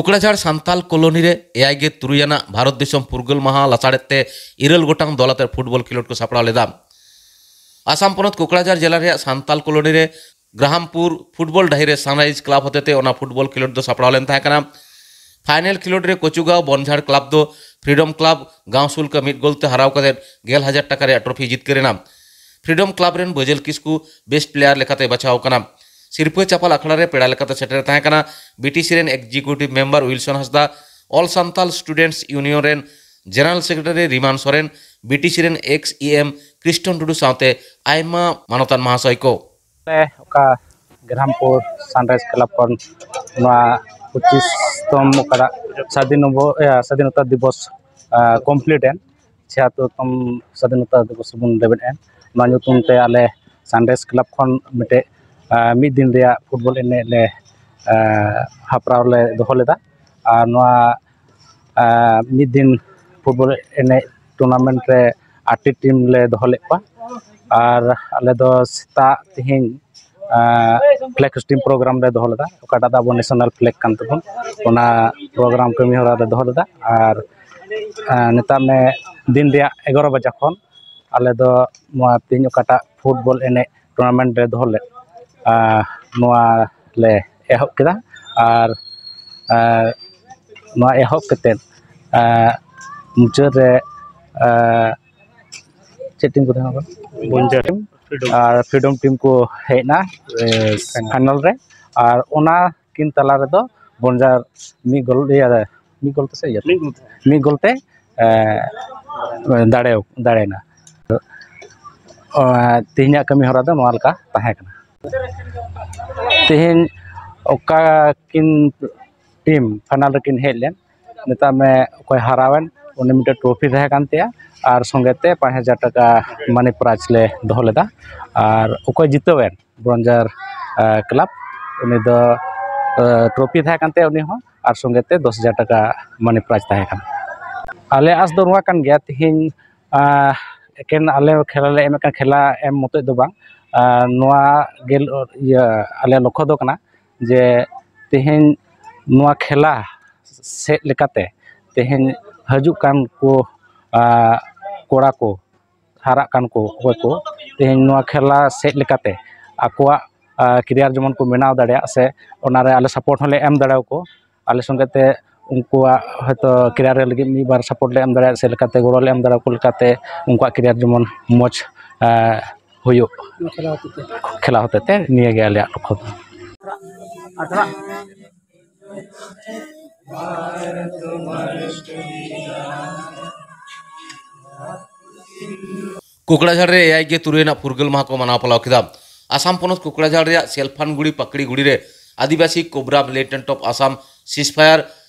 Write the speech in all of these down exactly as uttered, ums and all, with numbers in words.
Kokrajhar Santal colony ᱨᱮ ᱮᱭᱟᱭ ᱜᱮ ᱛᱩᱨᱩᱭ ᱟᱱᱟᱜ ᱵᱷᱟᱨᱚᱛ ᱫᱤᱥᱚᱢ ᱯᱷᱩᱨᱜᱟᱹᱞ ᱢᱟᱦᱟ ᱞᱟᱥᱟᱲᱦᱮᱫ ᱛᱮ ᱤᱨᱟᱹᱞ ᱜᱚᱴᱟᱝ ᱫᱚᱞ ᱟᱛᱮ ᱯᱷᱩᱴᱵᱚᱞ ᱠᱷᱮᱞᱳᱰ ᱠᱚ ᱥᱟᱯᱲᱟᱣ ᱞᱮᱫᱟ᱾ ᱟᱥᱟᱢ ᱯᱚᱱᱚᱛ ᱠᱚᱠᱲᱟᱡᱷᱟᱲ ᱡᱮᱞᱟ ᱨᱮᱭᱟᱜ ᱥᱟᱱᱛᱟᱞ ᱠᱚᱞᱚᱱᱤ ᱨᱮ ᱜᱨᱟᱦᱟᱢᱯᱩᱨ ᱯᱷᱩᱴᱵᱚᱞ ᱰᱟᱹᱦᱤ ᱨᱮ ᱥᱟᱱᱨᱟᱭᱤᱡᱽ ᱠᱞᱟᱵᱽ ᱦᱚᱛᱮᱛᱮ ᱚᱱᱟ ᱯᱷᱩᱴᱵᱚᱞ ᱠᱷᱮᱞᱳᱰ ᱫᱚ ᱥᱟᱯᱲᱟᱣ ᱞᱮᱱ ᱛᱟᱦᱮᱸ ᱠᱟᱱᱟ᱾ ᱯᱷᱟᱭᱱᱮᱞ ᱠᱷᱮᱞᱳᱰ ᱨᱮ ᱠᱚᱪᱩᱜᱟᱸᱣ ᱵᱚᱱᱡᱷᱟᱲ ᱠᱞᱟᱵᱽ ᱫᱚ ᱯᱷᱨᱤᱰᱚᱢ ᱠᱞᱟᱵᱽ ᱜᱟᱶᱥᱩᱞᱠᱟ ᱢᱤᱫ ᱜᱳᱞ ᱛᱮ ᱦᱟᱨᱟᱣ ᱠᱟᱛᱮ ᱜᱮᱞ ᱦᱟᱡᱟᱨ ᱴᱟᱠᱟ ᱨᱮᱭᱟᱜ ᱴᱨᱚᱯᱷᱤ ᱡᱤᱛᱠᱟᱹᱨ ᱮᱱᱟ᱾ ᱯᱷᱨᱤᱰᱚᱢ ᱠᱞᱟᱵᱽ ᱨᱮᱱ ᱵᱟᱹᱡᱟᱹᱞ ᱠᱤᱥᱠᱩ ᱵᱮᱥᱴ ᱯᱞᱮᱭᱟᱨ ᱞᱮᱠᱟᱛᱮ ᱵᱟᱪᱷᱟᱣ ᱟᱠᱟᱱᱟ᱾ ᱥᱤᱨᱯᱷᱟᱹ ᱪᱟᱯᱟᱞ ᱟᱠᱷᱲᱟ ᱨᱮ ᱯᱮᱲᱟ ᱞᱮᱠᱟᱛᱮ ᱥᱮᱴᱮᱨ ᱛᱟᱦᱮᱸ ᱠᱟᱱᱟ ᱵᱤᱴᱤᱥᱤ ᱨᱮᱱ ᱮᱠᱡᱤᱠᱤᱭᱩᱴᱤᱵᱷ ᱢᱮᱢᱵᱟᱨ ᱩᱭᱤᱞᱥᱚᱱ ᱦᱟᱸᱥᱫᱟ, ᱚᱞ ᱥᱟᱱᱛᱟᱞ ᱥᱴᱩᱰᱮᱱᱴᱥ ᱤᱭᱩᱱᱤᱭᱚᱱ ᱨᱮᱱ general secretary Riman Soren, BTC ᱨᱮᱱ ᱮᱠᱥ ᱤ ᱮᱢ ᱠᱨᱤᱥᱴᱚᱱ ᱴᱩᱰᱩ ᱥᱟᱶᱛᱮ ᱟᱭᱢᱟ ᱢᱟᱱᱚᱛᱟᱱ ᱢᱟᱦᱟᱥᱚᱭ ᱠᱚ᱾ ᱚᱠᱟ ᱜᱨᱟᱢᱯᱩᱨ ᱥᱟᱱᱨᱟᱭᱤᱡᱽ ᱠᱞᱟᱵᱽ ᱠᱷᱚᱱ ᱱᱚᱣᱟ ᱯᱚᱸᱪᱤᱥ ᱛᱚᱢ ᱚᱠᱟᱴᱟᱜ ᱥᱟᱫᱷᱤᱱᱚᱵᱚ-, ᱮ, ᱥᱟᱫᱷᱤᱱᱚᱛᱟ ᱫᱤᱵᱚᱥ, ᱟ, ᱠᱚᱢᱯᱞᱤᱴ ᱮᱱ, ᱪᱷᱤᱭᱟᱛᱛᱳᱨ ᱛᱚᱢ ᱥᱟᱫᱷᱤᱱᱚᱛᱟ ᱫᱤᱵᱚᱥ ᱵᱚᱱ ᱞᱮᱵᱮᱫ ᱮᱱ, ᱱᱚᱣᱟ ᱧᱩᱛᱩᱢ ᱛᱮ ᱟᱞᱮ ᱥᱟᱱᱨᱟᱭᱤᱡᱽ ᱠᱞᱟᱵᱽ ᱠᱷᱚᱱ ᱢᱤᱫᱴᱮᱡ, ᱟ, ᱢᱤᱫ ᱫᱤᱱ ᱨᱮᱭᱟᱜ ᱯᱷᱩᱴᱵᱚᱞ ᱮᱱᱮᱡ ᱞᱮ, ᱟ, ᱦᱟᱯᱲᱟᱣ ᱞᱮ ᱫᱚᱦᱚ ᱞᱮᱫᱟ᱾ ᱟᱨ ᱱᱚᱣᱟ ᱟᱨ ᱢᱤᱫ ᱫᱤᱱ ᱯᱷᱩᱴᱵᱚᱞ ᱮᱱᱮᱡ ᱴᱩᱨᱱᱟᱢᱮᱱᱴ ᱨᱮ ᱟᱴᱴᱤ ᱴᱤᱢ ᱞᱮ ᱫᱚᱦᱚ ᱞᱮᱫ ᱠᱚᱣᱟ᱾ ᱟᱨ ᱟᱞᱮ ᱫᱚ ᱥᱮᱛᱟᱜ ᱛᱮᱦᱮᱧ, ᱟᱨ, ᱯᱷᱞᱮᱜ ᱦᱳᱥᱴᱤᱝ ᱯᱨᱳᱜᱨᱟᱢ ᱞᱮ ᱫᱚᱦᱚ ᱞᱮᱫᱟ, ᱚᱠᱟᱴᱟᱜ ᱫᱚ ᱟᱵᱚ ᱱᱮᱥᱚᱱᱟᱞ ᱯᱷᱞᱮᱜ ᱠᱟᱱ ᱛᱟᱵᱚᱱ, ᱚᱱᱟ ᱯᱨᱳᱜᱨᱟᱢ ᱠᱟᱹᱢᱤ ᱦᱚᱨᱟ ᱞᱮ ᱫᱚᱦᱚ ᱞᱮᱫᱟ᱾ ᱟᱨ, ᱟᱨ ᱱᱮᱛᱟᱨ ᱢᱮ ᱫᱤᱱ ᱨᱮᱭᱟᱜ ᱮᱜᱟᱨᱚ ᱵᱟᱡᱟ ᱠᱷᱚᱱ ᱟᱞᱮ ᱫᱚ ᱱᱚᱣᱟ ᱛᱮᱦᱮᱧ ᱚᱠᱟᱴᱟᱜ ᱯᱷᱩᱴᱵᱚᱞ ᱮᱱᱮᱡ ᱴᱩᱨᱱᱟᱢᱮᱱᱴ ᱞᱮ ᱫᱚᱦᱚ ᱞᱮᱫ, ᱟᱨ, ᱱᱚᱣᱟ ᱞᱮ ᱮᱦᱚᱵ ᱠᱮᱫᱟ᱾ ᱟᱨ, ᱟᱨ ᱱᱚᱣᱟ ᱮᱦᱚᱵ ᱠᱟᱛᱮᱫ, ᱟᱨ, ᱢᱩᱪᱟᱹᱫ ᱨᱮ, ᱟᱨ, ᱪᱮᱫ ᱴᱤᱢ ᱠᱚ ᱛᱟᱦᱮᱸ ᱠᱟᱱᱟ? ᱵᱚᱱᱡᱟᱨ ᱴᱤᱢ ᱟᱨ ᱯᱷᱨᱤᱰᱚᱢ ᱴᱤᱢ ᱠᱚ ᱦᱮᱡ ᱮᱱᱟ, ᱮ, ᱯᱷᱟᱭᱱᱟᱞ ᱨᱮ᱾ ᱟᱨ ᱚᱱᱟ ᱠᱤᱱ ᱛᱟᱞᱟ ᱨᱮᱫᱚ ᱵᱚᱱᱡᱟᱨ ᱢᱤᱫ ᱜᱳᱞ, ᱤᱭᱟᱹ, ᱢᱤᱫ ᱜᱳᱞ ᱛᱮ ᱥᱮ ᱤᱭᱟᱹ ᱛᱮ? ᱢᱤᱫ ᱜᱳᱞ ᱛᱮ, ᱮ, ᱫᱟᱲᱮ, ᱫᱟᱲᱮᱭᱮᱱᱟ᱾ ᱚ, ᱛᱮᱦᱮᱧᱟᱜ ᱠᱟᱹᱢᱤ ᱦᱚᱨᱟ ᱫᱚ ᱱᱚᱣᱟ ᱞᱮᱠᱟ ᱛᱟᱦᱮᱸ ᱠᱟᱱᱟ᱾ ᱛᱮᱦᱮᱧ ᱚᱠᱟ ᱠᱤᱱ ᱴᱤᱢ ᱯᱷᱟᱭᱱᱟᱞ ᱨᱮᱠᱤᱱ ᱦᱮᱡ ᱞᱮᱱ, ᱢᱮᱛᱟᱜ ᱢᱮ ᱚᱠᱚᱭ ᱦᱟᱨᱟᱣᱮᱱ, ᱩᱱᱤ ᱢᱤᱫᱴᱮᱱ ᱴᱨᱚᱯᱷᱤ ᱛᱟᱦᱮᱸ ᱠᱟᱱ ᱛᱟᱭᱟ, ᱟᱨ ᱥᱚᱸᱜᱮ ᱛᱮ ᱯᱟᱸᱪ ᱦᱟᱡᱟᱨ ᱴᱟᱠᱟ ᱢᱟᱱᱤ ᱯᱨᱟᱭᱤᱡᱽ ᱞᱮ ᱫᱚᱦᱚ ᱞᱮᱫᱟ᱾ ᱟᱨ ᱚᱠᱚᱭ ᱡᱤᱛᱟᱹᱣᱮᱱ, ᱵᱨᱚᱱᱡᱟᱨ, ᱟ, ᱠᱞᱟᱵᱽ, ᱩᱱᱤ ᱫᱚ, ᱟ, ᱴᱨᱚᱯᱷᱤ ᱛᱟᱦᱮᱸ ᱠᱟᱱ ᱛᱟᱭᱟ ᱩᱱᱤ ᱦᱚᱸ, ᱟᱨ ᱥᱚᱸᱜᱮ ᱛᱮ ᱫᱚᱥ ᱦᱟᱡᱟᱨ ᱴᱟᱠᱟ ᱢᱟᱱᱤ ᱯᱨᱟᱭᱤᱡᱽ ᱛᱟᱦᱮᱸ ᱠᱟᱱᱟ᱾ ᱟᱞᱮ ᱟᱥ ᱫᱚ ᱱᱚᱣᱟ ᱠᱟᱱ ᱜᱮᱭᱟ, ᱛᱮᱦᱮᱧ, ᱟ, ᱮᱠᱮᱱ ᱟᱞᱮ ᱠᱷᱮᱞᱟ ᱞᱮ ᱮᱢᱮᱫ ᱠᱟᱱ, ᱠᱷᱮᱞᱟ ᱮᱢ ᱢᱚᱛᱚᱡ ᱫᱚ ᱵᱟᱝ, ᱟ, ᱱᱚᱣᱟ ᱜᱮ, ᱤᱭᱟᱹ, ᱟᱞᱮ ᱞᱚᱠᱠᱷᱚ ᱫᱚ ᱠᱟᱱᱟ ᱡᱮ ᱛᱮᱦᱮᱧ ᱱᱚᱣᱟ ᱠᱷᱮᱞᱟ ᱥᱮᱫ ᱞᱮᱠᱟᱛᱮ ᱛᱮᱦᱮᱧ ᱦᱤᱡᱩᱜ ᱠᱟᱱ ᱠᱚ, ᱟ, ᱠᱚᱲᱟ ᱠᱚ, ᱦᱟᱨᱟᱜ ᱠᱟᱱ ᱠᱚ ᱚᱠᱚᱭ ᱠᱚ, ᱛᱮᱦᱮᱧ ᱱᱚᱣᱟ ᱠᱷᱮᱞᱟ ᱥᱮᱫ ᱞᱮᱠᱟᱛᱮ ᱟᱠᱚᱣᱟᱜ, ᱟ, ᱠᱮᱨᱤᱭᱟᱨ ᱡᱮᱢᱚᱱ ᱠᱚ ᱵᱮᱱᱟᱣ ᱫᱟᱲᱮᱭᱟᱜ, ᱥᱮ ᱚᱱᱟᱨᱮ ᱟᱞᱮ ᱥᱟᱯᱳᱨᱴ ᱦᱚᱸᱞᱮ ᱮᱢ ᱫᱟᱲᱮᱭᱟᱠᱚ᱾ ᱟᱞᱮ ᱥᱚᱸᱜᱮ ᱛᱮ ᱩᱱᱠᱩᱣᱟᱜ ᱦᱚᱭᱛᱳ ᱠᱮᱨᱤᱭᱟᱨ ᱨᱮ ᱞᱟᱹᱜᱤᱫ ᱢᱤᱫ ᱵᱟᱨ ᱥᱟᱯᱳᱨᱴ ᱞᱮ ᱮᱢ ᱫᱟᱲᱮᱭᱟᱜ, ᱥᱮ ᱞᱮᱠᱟᱛᱮ ᱜᱚᱲᱚ ᱞᱮ ᱮᱢ ᱫᱟᱲᱮᱭᱟᱠᱚ ᱞᱮᱠᱟᱛᱮ ᱩᱱᱠᱩᱣᱟᱜ ᱠᱮᱨᱤᱭᱟᱨ ᱡᱮᱢᱚᱱ ᱢᱚᱡᱽ, ᱮ, ᱦᱩᱭᱩᱜ᱾ ᱱᱚᱣᱟ ᱠᱷᱮᱞᱟ ᱦᱚᱛᱮᱡ ᱛᱮ᱾ ᱠᱷᱮᱞᱟ ᱦᱚᱛᱮᱡ ᱛᱮ ᱱᱤᱭᱟᱹ ᱜᱮ ᱟᱞᱮᱭᱟᱜ ᱞᱚᱠᱠᱷᱚ ᱫᱚ᱾ ᱟᱨ ᱛᱷᱚᱲᱟ ᱠᱩᱠᱲᱟᱡᱷᱟᱲ ᱨᱮ ᱮᱭᱟᱭ ᱜᱮ ᱛᱩᱨᱩᱭ ᱟᱱᱟᱜ ᱯᱷᱩᱨᱜᱟᱹᱞ ᱢᱟᱦᱟ ᱠᱚ ᱢᱟᱱᱟᱣ ᱯᱟᱞᱟᱣ ᱠᱮᱫᱟ᱾ ᱟᱥᱟᱢ ᱯᱚᱱᱚᱛ ᱠᱩᱠᱲᱟᱡᱷᱟᱲ ᱨᱮᱭᱟᱜ ᱥᱮᱞᱯᱷᱟᱱᱜᱩᱲᱤ ᱯᱟᱠᱲᱤᱜᱩᱲᱤ ᱨᱮ ᱟᱹᱫᱤᱵᱟᱹᱥᱤ ᱠᱳᱵᱨᱟ ᱢᱤᱞᱤᱴᱮᱱᱴ ᱚᱯᱷ ᱟᱥᱟᱢ ᱥᱤᱥᱯᱷᱟᱭᱟᱨ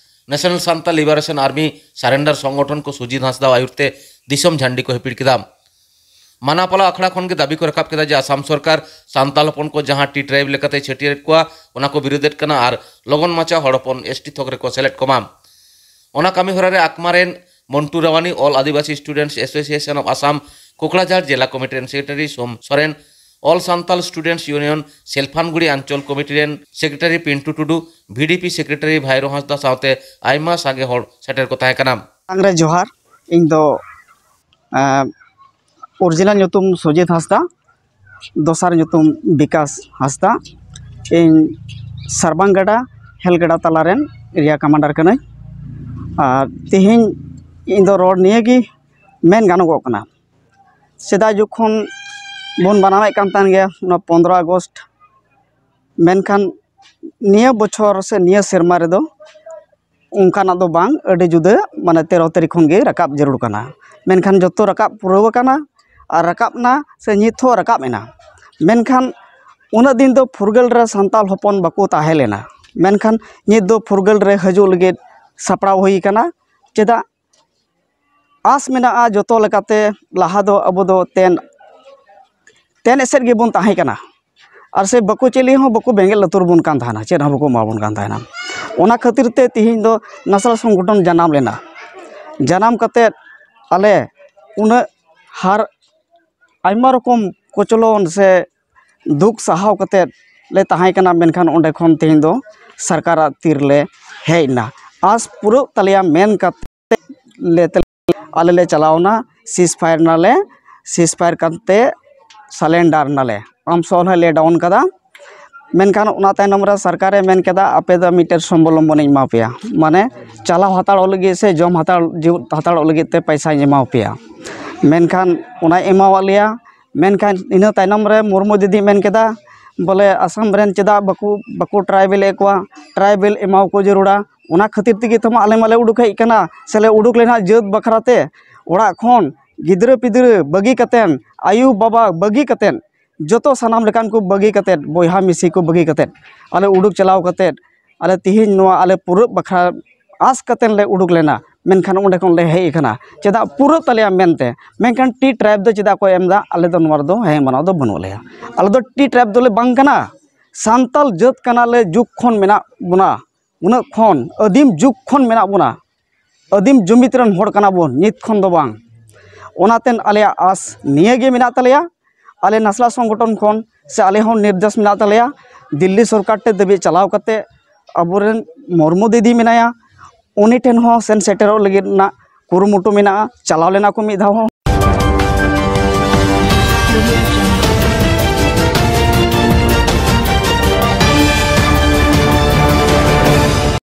ᱱᱮᱥᱚᱱᱟᱞ ᱥᱟᱱᱛᱟᱞ ᱞᱤᱵᱟᱨᱮᱥᱚᱱ ᱟᱨᱢᱤ ᱥᱟᱨᱮᱱᱰᱟᱨ ᱥᱚᱝᱜᱚᱴᱷᱚᱱ ᱠᱚ ᱥᱩᱡᱤᱛ ᱦᱟᱸᱥᱫᱟ ᱟᱭᱩᱨ ᱛᱮ ᱫᱤᱥᱚᱢ ᱡᱷᱟᱱᱰᱤ ᱠᱚ ᱦᱤᱯᱤᱲ ᱠᱮᱫᱟ᱾ ᱢᱟᱱᱟ ᱯᱟᱞᱟᱣ ᱟᱠᱷᱲᱟ ᱠᱷᱚᱱ ᱜᱮ ᱫᱟᱹᱵᱤ ᱠᱚ ᱨᱟᱠᱟᱵ ᱠᱮᱫᱟ ᱡᱮ ᱟᱥᱟᱢ ᱥᱚᱨᱠᱟᱨ ᱥᱟᱱᱛᱟᱞ ᱦᱚᱯᱚᱱ ᱠᱚ ᱡᱟᱦᱟᱸ ᱴᱤ ᱴᱨᱟᱭᱤᱵᱽ ᱞᱮᱠᱟᱛᱮ ᱪᱷᱟᱹᱴᱭᱟᱹᱨᱮᱫ ᱠᱚᱣᱟ, ᱚᱱᱟ ᱠᱚ ᱵᱤᱨᱳᱫᱮᱫ ᱠᱟᱱᱟ ᱟᱨ ᱞᱚᱜᱚᱱ ᱢᱟᱪᱷᱟ ᱦᱚᱲ ᱦᱚᱯᱚᱱ ᱮᱥ ᱴᱤ ᱛᱷᱚᱠ ᱨᱮᱠᱚ ᱥᱮᱞᱮᱫ ᱠᱚᱢᱟ᱾ ᱚᱱᱟ ᱠᱟᱹᱢᱤ ᱦᱚᱨᱟ ᱨᱮ ᱟᱠᱢᱟ ᱨᱮᱱ ᱢᱚᱱᱴᱩ ᱨᱟᱣᱟᱱᱤ, ᱚᱞ ᱟᱹᱫᱤᱵᱟᱹᱥᱤ students association of Assam Kokrajhar ᱡᱮᱞᱟ ᱠᱚᱢᱤᱴᱤ ᱨᱮᱱ ᱥᱮᱠᱨᱮᱴᱟᱨᱤ ᱥᱳᱢ ᱥᱚᱨᱮᱱ, ᱚᱞ ᱥᱟᱱᱛᱟᱞ ᱥᱴᱩᱰᱮᱱᱴᱥ ᱤᱭᱩᱱᱤᱭᱚᱱ ᱥᱮᱞᱯᱷᱟᱱᱜᱩᱲᱤ ᱟᱧᱪᱚᱞ ᱠᱚᱢᱤᱴᱤ ᱨᱮᱱ ᱥᱮᱠᱨᱮᱴᱟᱨᱤ ᱯᱤᱱᱴᱩ ᱴᱩᱰᱩ, ᱵᱷᱤ ᱰᱤ ᱯᱤ ᱥᱮᱠᱨᱮᱴᱟᱨᱤ ᱵᱷᱟᱭᱨᱳ ᱦᱟᱸᱥᱫᱟ ᱥᱟᱶᱛᱮ ᱟᱭᱢᱟ ᱥᱟᱸᱜᱮ ᱦᱚᱲ ᱥᱮᱴᱮᱨ ᱠᱚ ᱛᱟᱦᱮᱸ ᱠᱟᱱᱟ᱾ ᱢᱟᱲᱟᱝ ᱨᱮ ᱡᱚᱦᱟᱨ᱾ ᱤᱧ ᱫᱚ ᱚᱨᱤᱡᱤᱱᱟᱞ ᱧᱩᱛᱩᱢ ᱥᱩᱡᱤᱛ ᱦᱟᱸᱥᱫᱟ, ᱫᱚᱥᱟᱨ ᱧᱩᱛᱩᱢ ᱵᱤᱠᱟᱥ ᱦᱟᱸᱥᱫᱟ᱾ ᱤᱧ ᱥᱟᱨᱵᱟᱝ ᱜᱟᱰᱟ ᱦᱮᱞ ᱜᱟᱰᱟ ᱛᱟᱞᱟ ᱨᱮᱱ ᱮᱨᱤᱭᱟ ᱠᱟᱢᱟᱱᱰᱟᱨ ᱠᱟᱹᱱᱟᱹᱧ᱾ ᱟᱨ ᱛᱮᱦᱮᱧ ᱤᱧ ᱫᱚ ᱨᱚᱲ ᱱᱤᱭᱟᱹ ᱜᱮ ᱢᱮᱱ ᱜᱟᱱᱚᱜᱚᱜ ᱠᱟᱱᱟ, ᱥᱮᱫᱟᱭ ᱡᱚᱠᱷᱚᱱ ᱵᱚᱱ ᱢᱟᱱᱟᱣᱮᱫ ᱠᱟᱱ ᱛᱟᱦᱮᱱ ᱜᱮᱭᱟ ᱚᱱᱟ ᱯᱚᱱᱫᱽᱨᱚ ᱟᱜᱚᱥᱴ, ᱢᱮᱱᱠᱷᱟᱱ ᱱᱤᱭᱟᱹ ᱵᱚᱪᱷᱚᱨ ᱥᱮ ᱱᱤᱭᱟᱹ ᱥᱮᱨᱢᱟ ᱨᱮᱫᱚ ᱚᱱᱠᱟᱱᱟᱜ ᱫᱚ ᱵᱟᱝ, ᱟᱹᱰᱤ ᱡᱩᱫᱟᱹ, ᱢᱟᱱᱮ ᱛᱮᱨᱚ ᱛᱟᱹᱨᱤᱠᱷ ᱠᱷᱚᱱ ᱜᱮ ᱨᱟᱠᱟᱵ ᱡᱟᱹᱨᱩᱲ ᱠᱟᱱᱟ᱾ ᱢᱮᱱᱠᱷᱟᱱ ᱡᱚᱛᱚ ᱨᱟᱠᱟᱵ ᱯᱩᱨᱟᱹᱣ ᱟᱠᱟᱱᱟ ᱟᱨ ᱨᱟᱠᱟᱵ ᱮᱱᱟ ᱥᱮ ᱱᱤᱛ ᱦᱚᱸ ᱨᱟᱠᱟᱵ ᱮᱱᱟ᱾ ᱢᱮᱱᱠᱷᱟᱱ ᱩᱱᱟᱹᱜ ᱫᱤᱱ ᱫᱚ ᱯᱷᱩᱨᱜᱟᱹᱞ ᱨᱮ ᱥᱟᱱᱛᱟᱲ ᱦᱚᱯᱚᱱ ᱵᱟᱠᱚ ᱛᱟᱦᱮᱸ ᱞᱮᱱᱟ, ᱢᱮᱱᱠᱷᱟᱱ ᱱᱤᱛ ᱫᱚ ᱯᱷᱩᱨᱜᱟᱹᱞ ᱨᱮ ᱦᱤᱡᱩᱜ ᱞᱟᱹᱜᱤᱫ ᱥᱟᱯᱲᱟᱣ ᱦᱩᱭ ᱟᱠᱟᱱᱟ᱾ ᱪᱮᱫᱟᱜ? ᱟᱸᱥ ᱢᱮᱱᱟᱜᱼᱟ ᱡᱚᱛᱚ ᱞᱮᱠᱟᱛᱮ᱾ ᱞᱟᱦᱟ ᱫᱚ ᱟᱵᱚ ᱫᱚ ᱛᱮᱱ ᱛᱮᱱ ᱮᱥᱮᱫ ᱜᱮᱵᱚᱱ ᱛᱟᱦᱮᱸ ᱠᱟᱱᱟ, ᱟᱨ ᱥᱮ ᱵᱟᱠᱚ ᱪᱮᱫ ᱦᱚᱸ ᱵᱟᱠᱚ ᱵᱮᱸᱜᱮᱫ ᱞᱩᱛᱩᱨ ᱵᱚᱱ ᱠᱟᱱ ᱛᱟᱦᱮᱱᱟ, ᱪᱮᱫ ᱦᱚᱸ ᱵᱟᱠᱚ ᱮᱢᱟ ᱵᱚᱱ ᱠᱟᱱ ᱛᱟᱦᱮᱱᱟ᱾ ᱚᱱᱟ ᱠᱷᱟᱹᱛᱤᱨ ᱛᱮ ᱛᱮᱦᱮᱧ ᱫᱚ ᱱᱟᱥᱟᱞ ᱥᱚᱝᱜᱚᱴᱷᱚᱱ ᱡᱟᱱᱟᱢ ᱞᱮᱱᱟ᱾ ᱡᱟᱱᱟᱢ ᱠᱟᱛᱮᱫ ᱟᱞᱮ ᱩᱱᱟᱹᱜ ᱦᱟᱨ ᱟᱭᱢᱟ ᱨᱚᱠᱚᱢ ᱠᱚᱪᱞᱚᱱ ᱥᱮ ᱫᱩᱠ ᱥᱟᱦᱟᱣ ᱠᱟᱛᱮᱫ ᱞᱮ ᱛᱟᱦᱮᱸ ᱠᱟᱱᱟ, ᱢᱮᱱᱠᱷᱟᱱ ᱚᱸᱰᱮ ᱠᱷᱚᱱ ᱛᱮᱦᱮᱧ ᱫᱚ ᱥᱚᱨᱠᱟᱨᱟᱜ ᱛᱤ ᱨᱮᱞᱮ ᱦᱮᱡ ᱮᱱᱟ᱾ ᱟᱸᱥ ᱯᱩᱨᱟᱹᱜ ᱛᱟᱞᱮᱭᱟ ᱢᱮᱱ ᱠᱟᱛᱮ ᱞᱮ, ᱟᱞᱮ ᱞᱮ ᱪᱟᱞᱟᱣ ᱮᱱᱟ, ceasefire ᱱᱟᱞᱮ, ceasefire ᱠᱟᱛᱮ surrender ᱱᱟᱞᱮ᱾ ᱟᱢ ᱥᱚᱞᱦᱮ ᱞᱮ down ᱠᱟᱫᱟ᱾ ᱢᱮᱱᱠᱷᱟᱱ ᱚᱱᱟ ᱛᱟᱭᱱᱚᱢ ᱨᱮ ᱥᱚᱨᱠᱟᱨᱮ ᱢᱮᱱ ᱠᱮᱫᱟ, "ᱟᱯᱮ ᱫᱚ ᱢᱤᱫᱴᱮᱱ ᱥᱚᱢᱵᱚᱞᱚᱢᱵᱚᱱᱤᱧ ᱮᱢᱟ ᱯᱮᱭᱟ", ᱢᱟᱱᱮ ᱪᱟᱞᱟᱣ ᱦᱟᱛᱟᱲᱚᱜ ᱞᱟᱹᱜᱤᱫ ᱥᱮ ᱡᱚᱢ ᱦᱟᱛᱟᱲ, ᱡᱤᱣᱮᱫ ᱦᱟᱛᱟᱲᱚᱜ ᱞᱟᱹᱜᱤᱫ ᱛᱮ ᱯᱚᱭᱥᱟᱧ ᱮᱢᱟ ᱯᱮᱭᱟ᱾ ᱢᱮᱱᱠᱷᱟᱱ ᱚᱱᱟᱭ ᱮᱢᱟᱣᱟᱫ ᱞᱮᱭᱟ᱾ ᱢᱮᱱᱠᱷᱟᱱ ᱤᱱᱟᱹ ᱛᱟᱭᱱᱚᱢ ᱨᱮ ᱢᱩᱨᱢᱩ ᱫᱤᱫᱤ ᱢᱮᱱ ᱠᱮᱫᱟ, ᱵᱚᱞᱮ, "ᱟᱥᱟᱢ ᱨᱮᱱ ᱪᱮᱫᱟᱜ ᱵᱟᱠᱚ, ᱵᱟᱠᱚ tribal ᱮᱫ ᱠᱚᱣᱟ? Tribal ᱮᱢᱟᱣ ᱠᱚ ᱡᱟᱹᱨᱩᱲᱟ᱾ ᱚᱱᱟ ᱠᱷᱟᱹᱛᱤᱨ ᱛᱮᱜᱮ ᱛᱚ ᱟᱞᱮ ᱢᱟᱞᱮ ᱩᱰᱩᱠ ᱦᱮᱡ ᱟᱠᱟᱱᱟ, ᱥᱮᱞᱮ ᱩᱰᱩᱠ ᱞᱮᱱᱟ ᱡᱟᱹᱛ ᱵᱟᱠᱷᱨᱟ ᱛᱮ᱾ ᱚᱲᱟᱜ ᱠᱷᱚᱱ ᱜᱤᱫᱽᱨᱟᱹ ᱯᱤᱫᱽᱨᱟᱹ ᱵᱟᱹᱜᱤ ᱠᱟᱛᱮᱱ, ᱟᱭᱳ ᱵᱟᱵᱟ ᱵᱟᱹᱜᱤ ᱠᱟᱛᱮᱱ, ᱡᱚᱛᱚ ᱥᱟᱱᱟᱢ ᱞᱮᱠᱟᱱ ᱠᱚ ᱵᱟᱹᱜᱤ ᱠᱟᱛᱮᱫ, ᱵᱚᱭᱦᱟ ᱢᱤᱥᱤ ᱠᱚ ᱵᱟᱹᱜᱤ ᱠᱟᱛᱮᱫ, ᱟᱞᱮ ᱩᱰᱩᱠ ᱪᱟᱞᱟᱣ ᱠᱟᱛᱮᱫ, ᱟᱞᱮ ᱛᱤᱦᱤᱧ ᱱᱚᱣᱟ ᱟᱞᱮ ᱯᱩᱨᱟᱹ ᱵᱟᱠᱷᱨᱟ ᱟᱸᱥ ᱠᱟᱛᱮᱫ ᱞᱮ ᱩᱰᱩᱠ ᱞᱮᱱᱟ, ᱢᱮᱱᱠᱷᱟᱱ ᱚᱸᱰᱮ ᱠᱷᱚᱱ ᱞᱮ ᱦᱮᱡ ᱟᱠᱟᱱᱟ᱾ ᱪᱮᱫᱟᱜ ᱯᱩᱨᱟᱹᱜ ᱛᱟᱞᱮᱭᱟ ᱢᱮᱱᱛᱮ, ᱢᱮᱱᱠᱷᱟᱱ T tribe ᱫᱚ ᱪᱮᱫᱟᱜ ᱠᱚ ᱮᱢ ᱮᱫᱟ? ᱟᱞᱮ ᱫᱚ ᱱᱚᱣᱟ ᱨᱮᱫᱚ ᱦᱮᱸ ᱢᱟᱱᱟᱣ ᱫᱚ ᱵᱟᱹᱱᱩᱜ ᱞᱮᱭᱟ᱾ ᱟᱞᱮ ᱫᱚ T tribe ᱫᱚᱞᱮ ᱵᱟᱝ ᱠᱟᱱᱟ, ᱥᱟᱱᱛᱟᱞ ᱡᱟᱹᱛ ᱠᱟᱱᱟᱞᱮ, ᱡᱩᱜᱽ ᱠᱷᱚᱱ ᱢᱮᱱᱟᱜ ᱵᱚᱱᱟ, ᱩᱱᱟᱹᱜ ᱠᱷᱚᱱ, ᱟᱹᱫᱤᱢ ᱡᱩᱜᱽ ᱠᱷᱚᱱ ᱢᱮᱱᱟᱜ ᱵᱚᱱᱟ, ᱟᱹᱫᱤᱢ ᱡᱩᱢᱤᱫ ᱨᱮᱱ ᱦᱚᱲ ᱠᱟᱱᱟ ᱵᱚᱱ, ᱱᱤᱛ ᱠᱷᱚᱱ ᱫᱚ ᱵᱟᱝ᱾ ᱚᱱᱟᱛᱮ ᱟᱞᱮᱭᱟᱜ ᱟᱸᱥ ᱱᱤᱭᱟᱹ ᱜᱮ ᱢᱮᱱᱟᱜ ᱛᱟᱞᱮᱭᱟ, ᱟᱞᱮ ᱱᱟᱥᱞᱟ ᱥᱚᱝᱜᱚᱴᱷᱚᱱ ᱠᱷᱚᱱ ᱥᱮ ᱟᱞᱮ ᱦᱚᱸ ᱱᱤᱨᱫᱮᱥ ᱢᱮᱱᱟᱜ ᱛᱟᱞᱮᱭᱟ, ᱫᱤᱞᱞᱤ ᱥᱚᱨᱠᱟᱨ ᱴᱷᱮᱱ ᱫᱷᱟᱹᱵᱤᱡ ᱪᱟᱞᱟᱣ ᱠᱟᱛᱮ ᱟᱵᱚᱨᱮᱱ ᱢᱩᱨᱢᱩ ᱫᱤᱫᱤ ᱢᱮᱱᱟᱭᱟ, ᱩᱱᱤ ᱴᱷᱮᱱ ᱦᱚᱸ ᱥᱮᱱ ᱥᱮᱴᱮᱨᱚᱜ ᱞᱟᱹᱜᱤᱫ ᱨᱮᱱᱟᱜ ᱠᱩᱨᱩᱢᱩᱴᱩ ᱢᱮᱱᱟᱜᱼᱟ᱾ ᱪᱟᱞᱟᱣ ᱞᱮᱱᱟ ᱠᱚ ᱢᱤᱫ ᱫᱷᱟᱣ ᱦᱚᱸ᱾